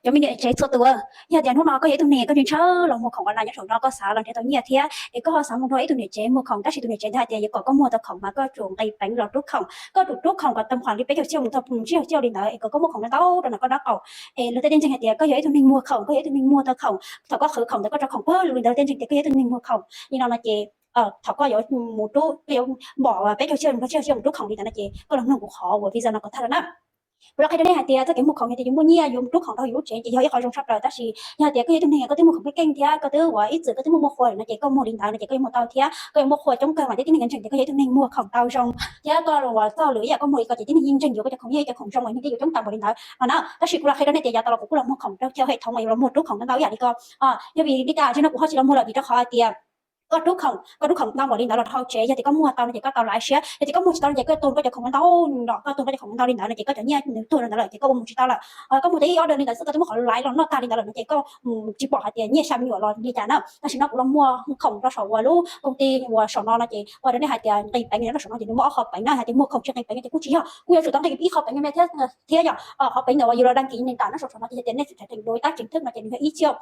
Cov me niam tsev txhua tus, yog tias hnub no koj yog ib tug neeg koj ntshaw los muag khoom online nyob saum no, koj xav los nrhiav tau nyiaj thiab es koj ho xav mus nrog ib tug niam tsev muag khoom tab sis tus niam tsev ntawd hais tias yuav kom koj muag tau khoom mas koj tsum nqis peev los rub khoom, koj tsum rub khoom kom tau khoom li peb caug xiab mus txog tsib caug xiab li ntawd es kom koj muaj khoom ntau ntau rau ntawm koj dab qaum. Es luag tej ntseeg hais tias koj yog ib tug neeg muag khoom, koj yog ib tug neeg muag tau khoom, thaum koj qhwv khoom ntawd koj tso khoom pawg lug li ntawd, tej ntseeg tias koj yog ib tug neeg muag khoom li no no ces thaum koj yuav mus rub, koj yuav npom peb caug xiab mus rau tsib caug xiab mus rub khoom li ntawd no ces koj los mloog kuv qhov uas video no kom tag rau na. Kuv los qhia rau nej hais tias txoj kev muag khoom yog tias yus muaj nyiaj yus rub khoom rau yus lub tsev ces yog ib qho zoo tshaj plaws, tab sis yog tias koj yog ib tug neeg koj twb muag khoom keej keej thiab koj twb ua ib txwm koj twb muaj muaj qhua lawm no ces koj yuav muag tau thiab koj yuav muag qhua coob kawg mas thiab tib neeg ntseeg tias koj yog ib tug neeg muag khoom tau zoo thiab koj los txog lwm ib yam koj muag li ko ces tib neeg yeej ntseeg yuav koj cov khoom, yeej yog cov khoom zoo es neeg twb yuav coob tag npaum li ntawd no na. Tab sis kuv los qhia rau nej tias yav tas los kuv kuj los muag khoom rau chaw hej thoov mas yuav los muag rub khoom ntau ntau ib yam li ko. Yog vim li cas tsis no kuv ho tsis los muag lawm vim rau qhov tias koj rub khoom, koj rub khoom ntau npaum li ntawd los rau hauv tsev, yog tias koj muag tau no ces koj tau laiv siab, yog tias koj muag tsis tau no ces koj tuag koj cov khoom ntau ntau, koj tuag koj cov khoom ntau li ntawd no ces koj cov nyiaj nws tuag rau ntawd lawm ces koj ua mus tsis tau lawm. Koj muag tau ib ob rawg li ntawd xwb koj twb muab qhov laiv los noj tag li ntawd lawm no ces koj tsis pom hais tias nyiaj xya me nyuam los li cas na. Tam sim no kuv los muag khoom rau saum uas lub koom ti uas saum no no ces kuv hais rau nej hais tias nqis peev nyob rau saum no ces nws muaj ob qho peev na, hais tias muag khoom tsis nqis peev no ces kuj tsis yog, kuj yuav tsum tau nqis ib qho peev me thiab thiab yog qhov peev ntawm uas yus los đăng ký nền tảng nyob saum no ces yog tias nej tseem doy tác chính thức no ces nws yog ib txhiab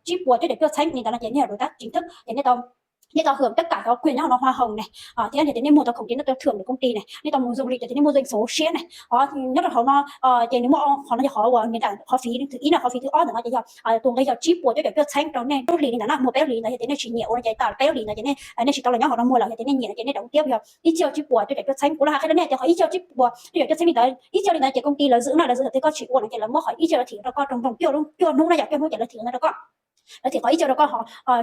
tsib puas cuaj caum cuaj txheeb li ntawd no ces nej doy tác chính thức ces nej tau hưởng tất cả cov quyền nyob hauv no hoa hồng ne, thiab yog tias nej muag tau khoom ces nej tau thưởng của công ty ne, nej tau mus du lịch ces nej muaj doanh số siab ne. Nyob rau hauv no ces nws muaj qhov no yog qhov uas nền tảng qhov phí thứ ib no, qhov phí thứ ob ntawm no ces yog tus nqi yog tsib puas cuaj caum cuaj txheeb rau nej lub hlis li ntawd na, muag peb lub hlis ntawd yog tias nej tsis nyiam ua no ces tau peb lub hlis ntawd ces nej, nej tsis tau los nyob hauv no muag lawm yog tias nej nyiam no ces nej doy tiếp yog ib txhiab tsib puas cuaj caum cuaj txheeb. Kuv los hais qhia rau nej tias qhov ib txhiab tsib puas cuaj caum cuaj txheeb li ntawd, ib txhiab li ntawd ces công ty lawv giữ no, lawv giữ tias koj tsis ua no ces lawv muab qhov ib txhiab lawv thim rau koj rau nroog cuaj hnub, cuaj hnub na yom, cuaj hnub ces lawv thim no rau koj. Lawv thim qhov ib txhiab rau koj,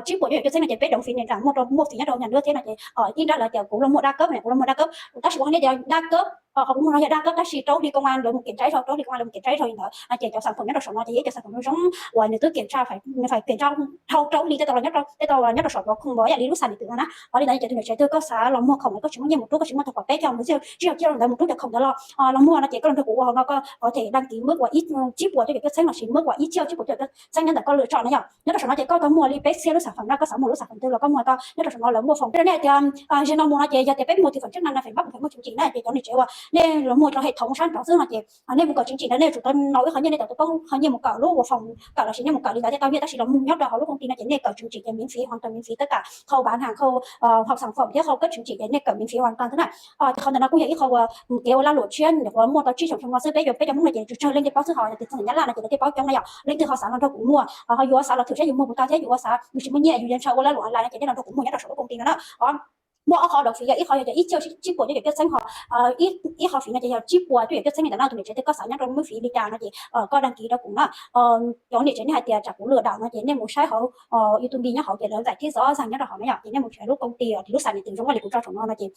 tsib puas cuaj caum cuaj txheeb no ces peb doy phí nền tảng, muaj rau, muaj phí nyob rau nhà nước thiab no ces ib nrab lawv tias kuv los muag đa cấp, kuv los muag đa cấp, tab sis kuv hais nej tias đa cấp, qhov kuv muag no yog đa cấp tab sis rau li công an lawv mus kiểm tra ib zaug, rau li công an lawv mus kiểm tra ib zaug li ntawd no ces cov sản phẩm nyob rau saum no ces yog ib cov sản phẩm zoo zoo uas nws twb kiểm tra, nws phải kiểm tra dhau rau li tej tau los nyob, tej tau los nyob rau saum cov khoom yam li lub xas điện tử no na. Qhov li ntawd ces tus niam tsev twg koj xav los muag khoom koj tsis muaj nyiaj mus rub, koj tsis muaj tau peb caug mus tsib caug li ntawd mus rub cov khoom ntawd los, los muag no ces koj los nrog kuv ua hauv no koj có thể đăng ký mức uas tsib puas cuaj caum cuaj txheeb los sis mức uas ib txhiab tsib puas cuaj caum cuaj txheeb nyob ntawm koj lựa chọn na yom. Nyob rau saum no ces koj tau muag li peb txhiab lub sản phẩm no, koj xav muag lub sản phẩm twg los koj muag tau nyob rau saum no, lawv muaj phòng rau nej tias, zaum no mus no ces yog tias peb muag thực phẩm chức năng no phải bắt buộc phải muag chứng chỉ na, ces cov niam tsev uas nej los muag rau hệ thống sab nraud xwb no ces nej mus kawm chứng chỉ ntawd nej yuav tsum tau nau ib qho nyiaj, nej tau tus poob qhov nyiaj mus kawm lub uas phòng kawm los sis nej mus kawm li ntawd thiaj tau nyiaj, tab sis los muag nyob rau hauv lub công ty no ces nej kawm chứng chỉ ces miễn phí, hoàn toàn miễn phí tất cả khâu bán hàng, khâu học sản phẩm thiab khâu cấp chứng chỉ ces nej kawm miễn phí hoàn toàn xwb na. Ces qhov ntawm no kuj yog ib qho uas kev ua lag luam tshiab, nyuam qhuav muaj tau tsib xyoos xyoo no xwb, peb yuav peb cov Hmoob no ces tsuas tsawg leej twg paub xwb, ho tias txog ntawm Nyab Laj no ces lawv thiaj paub coob na yom. Leej twg ho xav los nrog kuv muag, ho yuav xav los thử seb yus muag puas tau thiab yus ua xav, yus tsis muaj nyiaj yus yuav ntshaw ua lag luam online no ces nej los nrog kuv muag nyob rau saum lub công ty no na. Muaj ob qho đầu phí, yog ib qho yog ib txhiab tsib puas cuaj caum cuaj txheeb, ho ib qho phí no ces yog tsib puas cuaj caum cuaj txheeb li ntawd no, tus niam tsev twg koj xav nyob rau mức phí li cas no ces koj đăng ký rau kuv na. Cov niam tsev nej hais tias tsam kuv lừa đảo no ces nej mus saib hauv YouTube nyob hauv ces lawv giải thích rõ ràng nyob rau hauv na yom, ces nej mus saib lub công ty lub xas điện tử zoo li kuv tso saum no no ces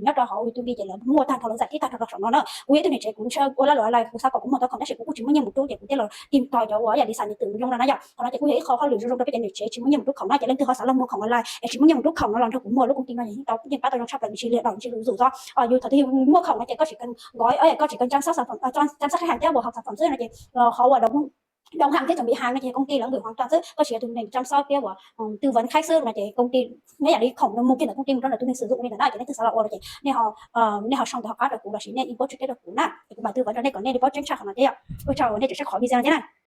nyob rau hauv YouTube ces lawv muaj tag nrho, lawv giải thích tag nrho rau saum no na. Kuv yog ib tug niam tsev kuv ntshaw ua lag luam online, kuv xav kom kuv muag tau khoom tab sis kuv kuj tsis muaj nyiaj mus rub ces kuv thiaj los tìm tòi cov uas yam li xas điện tử zoo no na yom. Qhov no ces kuj yog ib qho hauj lwm zoo zoo rau peb cov niam tsev tsis muaj nyiaj mus rub khoom na, ces leej twg ho xav los muag khoom online es tsis muaj nyiaj mus rub khoom no los nrog kuv muag, lub công ty no yeej tau yeej pab tau zoo tshaj plaws, nws tsis lừa đảo, nws tsis lwm zaum txog. Yus thaum twg yus muag khoom no ces koj tsis cần gói, koj chỉ cần chăm sóc sản phẩm, chăm sóc khách hàng thiab ua hauv sản phẩm xwb no ces qhov uas đồng hành thiab chuẩn bị hàng no ces công ty lawv gửi hoàn toàn xwb, koj tsis yog tus neeg chăm sóc thiab ua tư vấn khách xwb no ces công ty, nyob yam li khoom no mus kiag ntawm công ty mus rau ntawm tus neeg sử dụng li ntawd na, ces leej twg xav los ua no ces nej ho, nej ho sau ntawv hauv qab rau kuv los sis nej inbox trực tiếp rau kuv na, ces kuv mam tư vấn rau nej kom nej li paub tseeb tshaj qhov no thiab yom. Ua tsaug nej tseem saib qhov video no thiab na.